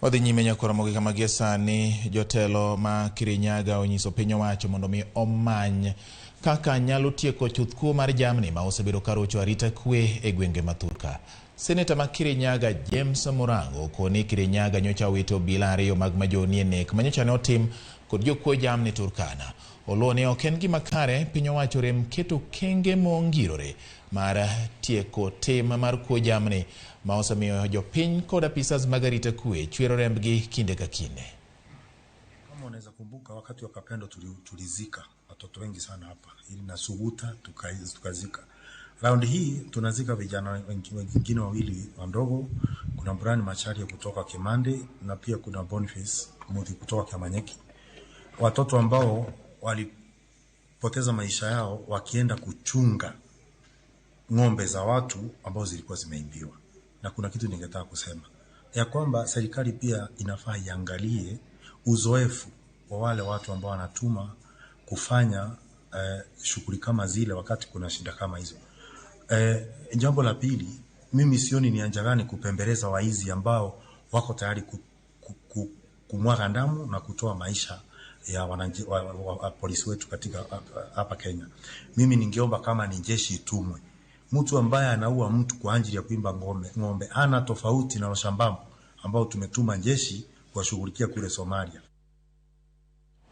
Wadhi nyime nyakora mogi kama gie sani jotelo ma Kirinyaga onyiso piny owacho mondo mi omany kaka nyalo tieko chuth kuo mar jamni ma osebedo ka rocho arita kwe e gwenge ma thurka. Seneta ma Kirinyaga James Murango okoni Kirinyaga nyocha owito obila ariyo mag majoni e nek ma nyocha ne otim kod jokuo jamni Turkana. Oluwo ni ok en gima kare piny owacho rem keto kenge mongirore mar tieko tim mar kuo jamni ma osemiyo jopiny kod apisas mag arita kwe chwero rembgi kinde ka kinde. Kama unaweza kumbuka wakati wa Kapendo tulizika watoto wengi sana hapa, ili na Suguta tukazika. Raundi hii tunazika vijana wengine wawili wadogo. Kuna Brian Macharia kutoka Kimandi na pia kuna Boniface Muthi kutoka Kiamanyeki, watoto ambao walipoteza maisha yao wakienda kuchunga ng'ombe za watu ambao zilikuwa zimeibiwa. Na kuna kitu ningetaka kusema ya kwamba serikali pia inafaa iangalie uzoefu wa wale watu ambao wanatuma kufanya shughuli kama zile wakati kuna shida kama hizo. Jambo la pili, mimi sioni ni haja gani kupembeleza waizi ambao wako tayari kumwaga damu na kutoa maisha ya wananchi wa polisi wetu katika hapa Kenya. Mimi ningeomba kama ni jeshi itumwe. Mtu ambaye anaua mtu kwa ajili ya kuiba ng'ombe hana tofauti na Al-Shabaab ambao tumetuma jeshi kuwashughulikia kule Somalia.